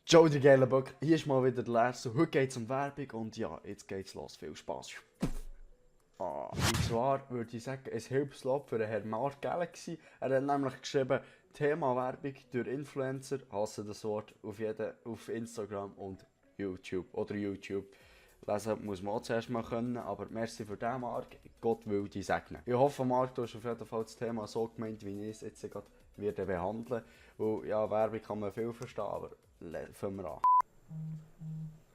Ciao die geile Bock, hier ist mal wieder der Lars. Heute geht es um Werbung und ja, jetzt geht's los. Viel Spaß. Und zwar würde ich sagen, ein Hilfslob für den Herrn Mark Galaxy. Er hat nämlich geschrieben, Thema Werbung durch Influencer, hasse das Wort, auf Instagram und YouTube. Oder YouTube. Lesen muss man auch zuerst mal können, aber merci für den Mark, Gott will dich segnen. Ich hoffe, Mark, du hast auf jeden Fall das Thema so gemeint, wie ich es jetzt gerade werde behandeln. Weil, ja, Werbung kann man viel verstehen, aber fangen wir an.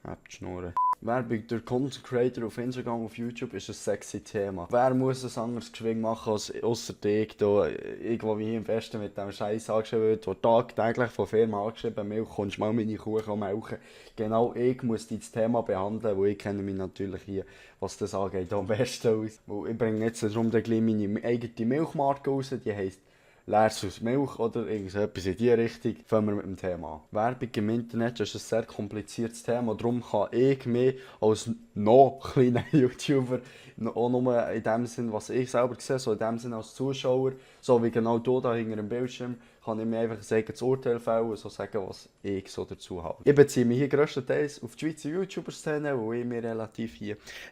Habt die Schnurren. Werbung durch Content Creator auf Instagram und auf YouTube ist ein sexy Thema. Wer muss es anders geschwingen machen als ausser ich da irgendwo wie hier im Westen mit dem Scheiß angeschrieben wird, wo tagtäglich von Firmen angeschrieben Milch, kommst du mal meine Kuh melken. Genau ich muss das Thema behandeln, weil ich kenne mich natürlich hier, was das angeht, am besten aus. Weil ich bringe jetzt darum meine eigene Milchmarke raus, die heisst Lars aus Milch oder irgendetwas in diese Richtung, fangen wir mit dem Thema an. Werbung im Internet ist ein sehr kompliziertes Thema, darum kann ich mich als noch kleiner YouTuber auch nur in dem Sinn, was ich selber sehe, so in dem Sinn als Zuschauer, so wie genau du da hinter dem Bildschirm, kann ich mir einfach ein eigenes Urteil fällen und so sagen, was ich so dazu habe. Ich beziehe mich hier grösstenteils auf die Schweizer YouTuber-Szene, wo ich mir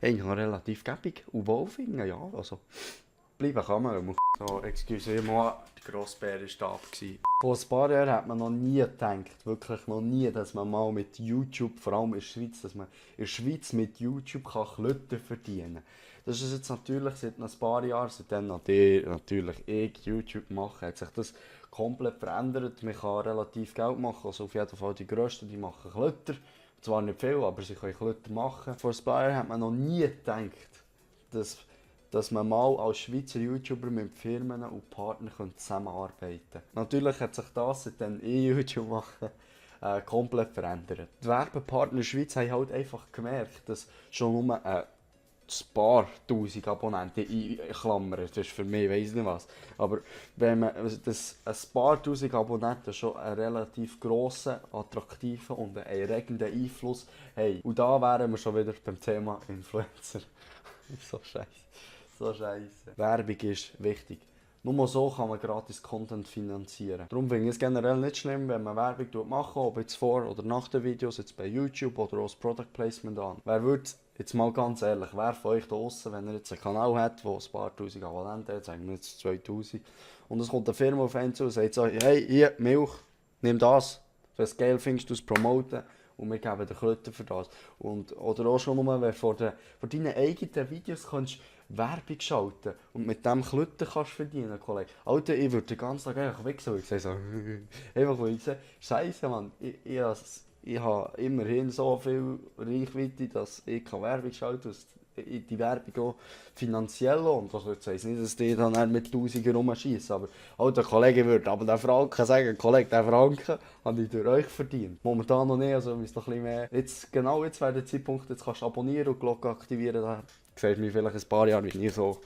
eigentlich relativ gäbig und wohl finde, ja, also bleiben kann man. So, excusez-moi, der Grossbär war da. Vor ein paar Jahren hat man noch nie gedacht, wirklich noch nie, dass man mal mit YouTube, vor allem in der Schweiz, dass man in der Schweiz mit YouTube Klötter verdienen kann. Das ist jetzt natürlich seit ein paar Jahren, seitdem natürlich ich YouTube mache, hat sich das komplett verändert. Man kann relativ Geld machen, also auf jeden Fall die Grössten, die machen Klötter. Zwar nicht viel, aber sie können Klötter machen. Vor ein paar Jahren hat man noch nie gedacht, dass man mal als Schweizer YouTuber mit Firmen und Partnern zusammenarbeiten kann. Natürlich hat sich das, seitdem ich YouTube mache, komplett verändert. Die Werbepartner in der Schweiz haben halt einfach gemerkt, dass schon nur ein paar tausend Abonnenten, in Klammern, das ist für mich, weiss nicht was, aber wenn man das ein paar tausend Abonnenten schon einen relativ grossen, attraktiven und erregenden Einfluss haben. Und da wären wir schon wieder beim Thema Influencer. So scheiße. So scheiße. Werbung ist wichtig. Nur so kann man gratis Content finanzieren. Darum finde ich es generell nicht schlimm, wenn man Werbung macht, ob jetzt vor oder nach den Videos, jetzt bei YouTube oder als Product Placement an. Wer würde, jetzt mal ganz ehrlich, wer von euch da draussen, wenn er jetzt einen Kanal hat, der ein paar tausend Abonnenten hat, sagen wir jetzt 2000, und es kommt eine Firma auf einen zu und sagt so, hey, hier, Milch, nimm das, wenn du es geil findest, du es promoten. Und wir geben dir Klötter für das. Oder auch schon nur, wenn du vor deinen eigenen Videos kannst Werbung schalten und mit dem Klötter kannst verdienen, Kollege. Alter, ich würde den ganzen Tag einfach wechseln. Ich sage so, einfach weil ich sage, Scheiße, Mann, ich habe immerhin so viel Reichweite, dass ich Werbung schalten kann. Die Werbung auch finanziell lohnt. Also jetzt heisst nicht, dass die dann mit Tausenden rumschießen, aber halt der Kollege würde aber den Franken sagen, Kollege, den Franken habe ich durch euch verdient. Momentan noch nicht, also müsst noch ein bisschen mehr. Genau jetzt wäre der Zeitpunkt, jetzt kannst du abonnieren und die Glocke aktivieren. Da siehst du mich vielleicht ein paar Jahre, wie ich so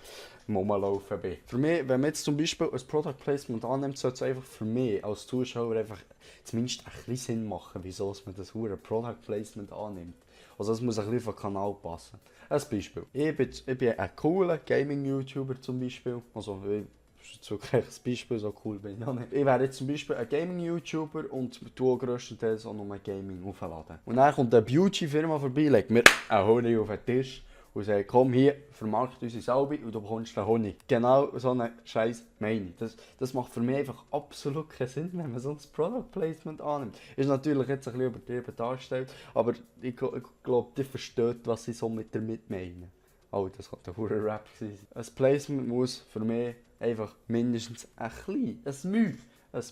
im Rumlaufen bin. Für mich, wenn man jetzt zum Beispiel ein Product Placement annimmt, sollte es einfach für mich als Zuschauer einfach zumindest ein bisschen Sinn machen, wieso man das Product Placement annimmt. Also das muss ein bisschen auf den Kanal passen. Ein Beispiel. Ich bin ein cooler Gaming-YouTuber zum Beispiel. Also das ist jetzt wirklich ein Beispiel, so cool bin ich ja nicht. Ich wäre jetzt zum Beispiel ein Gaming-YouTuber und tue grösstenteils auch noch Gaming aufladen. Und dann kommt eine Beauty-Firma vorbei, legt mir einen Honig auf den Tisch und sagt, komm hier, vermarkt unsere Salbe und du bekommst den Honig. Genau so eine scheiß Meinung. Das macht für mich einfach absolut keinen Sinn, wenn man so ein Product Placement annimmt. Ist natürlich jetzt ein bisschen übertrieben dargestellt, aber ich glaube, die versteht, was ich so damit meine. Oh, das kann der hure Rap sein. Ein Placement muss für mich einfach mindestens ein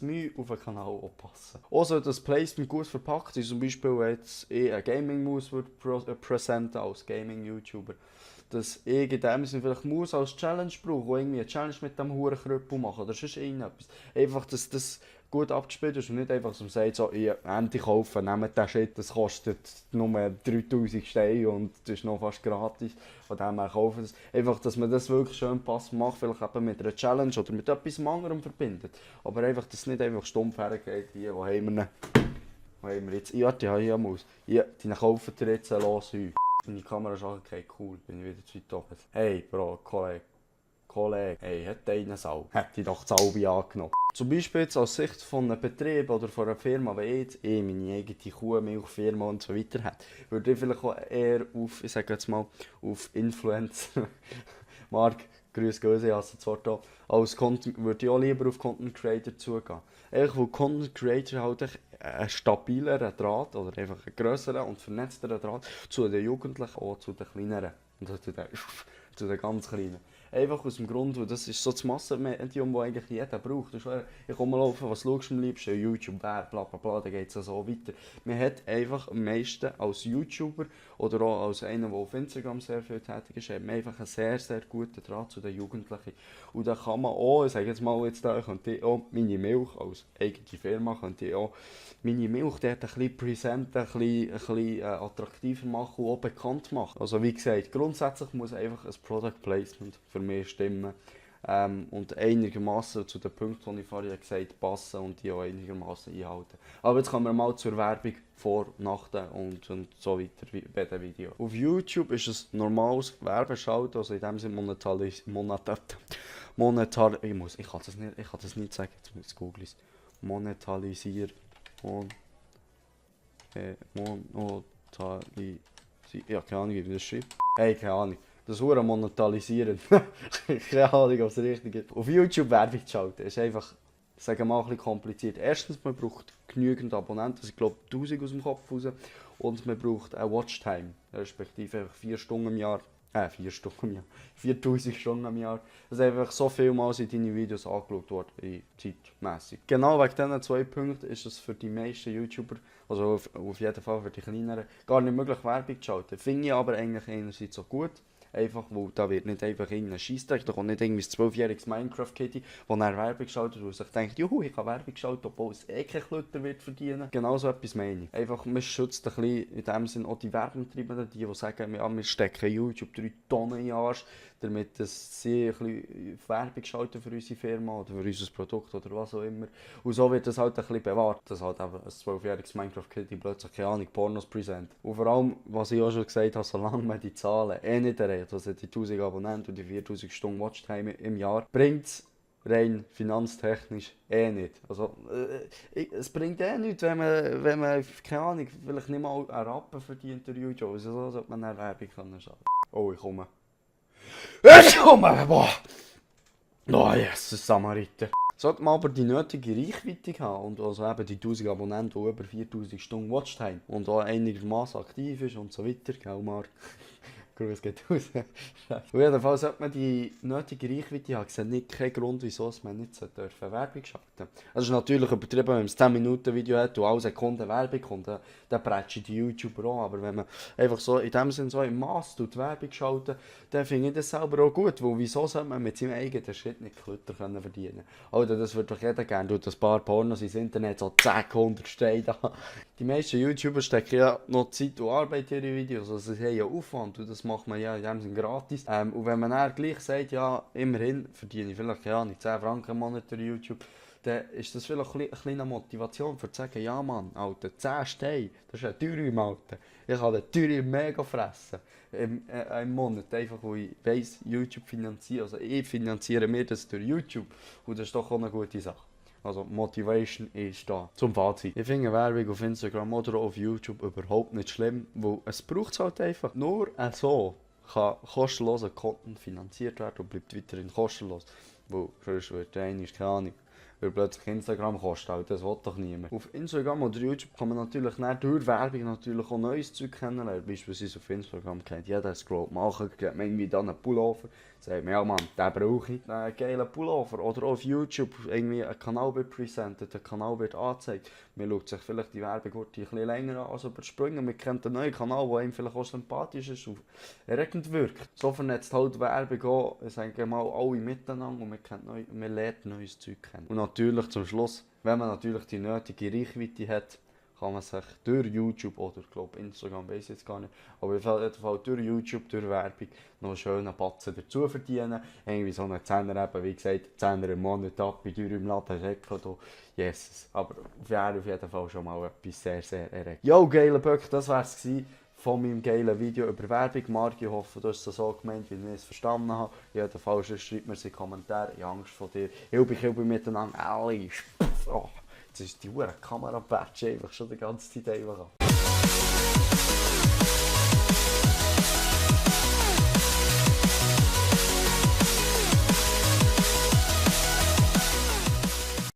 Mühe auf den Kanal passen. Also das Placement gut verpackt ist, zum Beispiel jetzt eine Gaming-Maus präsentieren als Gaming-YouTuber. Dass ich in dem Sinne vielleicht Maus als Challenge brauche, wo irgendwie eine Challenge mit dem Hurenkrüppel machen oder sonst irgendetwas. Einfach, dass das gut abgespielt ist und nicht einfach so sagt, so, ihr Ente kaufen, nehmt den Shit, das kostet nur 3000 Steine und das ist noch fast gratis, von dem her kaufen das. Einfach, dass man das wirklich schön passend macht, vielleicht eben mit einer Challenge oder mit etwas anderem verbindet. Aber einfach, dass es nicht einfach stumpf hergeht, hier, wo haben wir jetzt, ja, die habe ich ja Maus, ja, die kaufen dir jetzt los, deine Kamera ist auch okay, cool, bin ich wieder zu weit oben. Hey, Bro, Kollege, Kollege, hey, hat einen Sau, hätte ich doch das Albi angenommen. Zum Beispiel jetzt aus Sicht von einem Betrieb oder von einer Firma, wenn ich jetzt meine eigene Kuh, Milchfirma und so weiter hätte, würde ich vielleicht auch eher auf, ich sage jetzt mal, auf Influencer, Marc, grüß Göse, ich hasse das Wort auch, als Content, würde ich auch lieber auf Content Creator zugehen. Einfach weil Content Creator halt einen stabileren Draht oder einfach einen grösseren und vernetzteren Draht zu den Jugendlichen, auch zu den kleineren und zu den ganz Kleinen. Einfach aus dem Grund, weil das ist so das Massenmedium, das eigentlich jeder braucht. Ich komme laufen, was schaust du am liebsten? YouTube, wer, bla bla bla, dann geht es so weiter. Man hat einfach am meisten als YouTuber oder auch als einer, der auf Instagram sehr viel tätig ist, hat man einfach einen sehr, sehr guten Draht zu den Jugendlichen. Und da kann man auch, ich sage jetzt mal, könnte ich auch meine Milch als eigene Firma, könnte ich auch meine Milch dort ein bisschen präsenter, ein bisschen attraktiver machen und auch bekannt machen. Also wie gesagt, grundsätzlich muss einfach ein Product Placement für mich stimmen und einigermaßen zu den Punkten, die ich vorhin gesagt habe, passen und die auch einigermaßen einhalten. Aber jetzt kommen wir mal zur Werbung vor, nach und so weiter bei den Videos. Auf YouTube ist es normales Werbeschalten, also in dem Sinne ich kann das nicht sagen, jetzt muss ich googeln. Monetalisieren. Ja, keine Ahnung, wie man das schreibt. Hey, keine Ahnung. Das Hure monetalisieren. Keine Ahnung, ob es richtig ist. Auf YouTube Werbung zu schalten ist einfach, sagen wir mal, ein bisschen kompliziert. Erstens, man braucht genügend Abonnenten, also ich glaube 1000 aus dem Kopf raus. Und man braucht eine Watchtime, respektive einfach 4 Stunden im Jahr. 4 Stunden im Jahr. 4000 Stunden im Jahr. Das ist einfach so viel Mal in deine Videos angeschaut worden, zeitmässig. Genau wegen diesen 2 Punkten ist es für die meisten YouTuber, also auf jeden Fall für die kleineren, gar nicht möglich, Werbung zu schalten. Finde ich aber eigentlich einerseits so gut. Einfach, weil da wird nicht einfach irgendein Scheissdreck, da kommt nicht irgendwie ein 12-jähriges Minecraft-Kitty, das dann Werbung schaltet und sich denkt, juhu, ich kann Werbung schalten, obwohl es kein Klötter wird verdienen. Genau so etwas meine ich. Einfach, man schützt ein bisschen in dem Sinne auch die Werbentreibenden, die sagen, ja, wir stecken YouTube 3 Tonnen in den Arsch, damit sie ein bisschen Werbung schalten für unsere Firma oder für unser Produkt oder was auch immer. Und so wird das halt ein bisschen bewahrt, dass halt eben ein 12-jähriges Minecraft-Kitty plötzlich, keine Ahnung, Pornos präsent. Und vor allem, was ich auch schon gesagt habe, solange man die Zahlen nicht erreicht, also die 1000 Abonnenten und die 4000 Stunden Watchtime im Jahr, bringt es rein finanztechnisch nicht. Also, es bringt nichts, wenn man, keine Ahnung, vielleicht nicht mal einen Rappen verdient durch YouTube. Also so sollte man eine Werbung können schalten. Oh, ich komme. Ich komme! Boah! Oh, Jesus, Samariter. Sollte man aber die nötige Reichweite haben und also eben die 1000 Abonnenten und über 4000 Stunden Watchtime und auch einigermaßen aktiv ist und so weiter, gell, Marc? Grüß geht raus. Auf jeden Fall sollte man die nötige Reichweite haben. Ich sehe nicht keinen Grund, wieso man nicht Werbung schalten darf. Es ist natürlich übertrieben, wenn man ein 10-Minuten-Video hat und alle Sekunden Werbung kommt, dann prätschen die YouTuber auch. Aber wenn man einfach so in dem Sinne so im Mass Werbung schalten, dann finde ich das selber auch gut. Weil wieso soll man mit seinem eigenen Schritt nicht Klötter verdienen? Alter, das würde doch jeder gerne. Tut ein paar Pornos ins Internet, so 100 Steine da. Die meisten YouTuber stecken ja noch Zeit und Arbeit in ihre Videos. Also sie haben ja Aufwand und das macht man ja in dem Sinne gratis. Und wenn man dann gleich sagt, ja, immerhin verdiene ich vielleicht, keine Ahnung, 10 Franken im Monat durch YouTube, dann ist das vielleicht eine kleine Motivation für zu sagen, ja Mann, Alter, 10 Steine, das ist ein Dürüm, Alter. Ich kann den Dürüm mega fressen im Monat, einfach weil ich weiss, YouTube finanziert, also ich finanziere mir das durch YouTube und das ist doch auch eine gute Sache. Also Motivation ist da. Zum Fazit. Ich finde Werbung auf Instagram oder auf YouTube überhaupt nicht schlimm, weil es braucht es halt einfach. Nur so kann kostenloser Content finanziert werden und bleibt weiterhin kostenlos. Weil sonst wird der eine, keine Ahnung, weil plötzlich Instagram kostet, das will doch niemand. Auf Instagram oder YouTube kann man natürlich nicht durch Werbung natürlich auch neues Zeug kennenlernen. Beispielsweise auf Instagram kennt jeder scrollt machen, kriegt man irgendwie dann einen Pullover, sagt man, ja Mann, den brauche ich, einen geilen Pullover. Oder auf YouTube irgendwie ein Kanal wird präsentiert, ein Kanal wird angezeigt. Man schaut sich vielleicht die Werbung ein bisschen länger an als überspringen. Man kennt einen neuen Kanal, der einem vielleicht auch sympathisch ist und erregend wirkt. So vernetzt halt Werbung auch, ich sage mal, alle miteinander und man lernt neues Zeug kennen. Und natürlich zum Schluss, wenn man natürlich die nötige Reichweite hat, kann man sich durch YouTube oder ich glaube Instagram, weiß ich jetzt gar nicht, aber auf jeden Fall durch YouTube, durch Werbung noch einen schönen Batzen dazu verdienen. Irgendwie so einen Zehner eben, wie gesagt, 10er im Monat ab bei dir im Laden Säckchen da. Jesus, aber wäre auf jeden Fall schon mal etwas sehr, sehr erregend. Jo, geile Böck, das wär's gewesen von meinem geilen Video über Werbung. Marc, ich hoffe, du hast es so gemeint, wie ich es verstanden habe. Jedenfalls schreib mir es in die Kommentare. Ich habe Angst vor dir. Hilfe miteinander. Ehrlich. Oh, jetzt ist die Kamera-Patch einfach schon die ganze Zeit einfach an.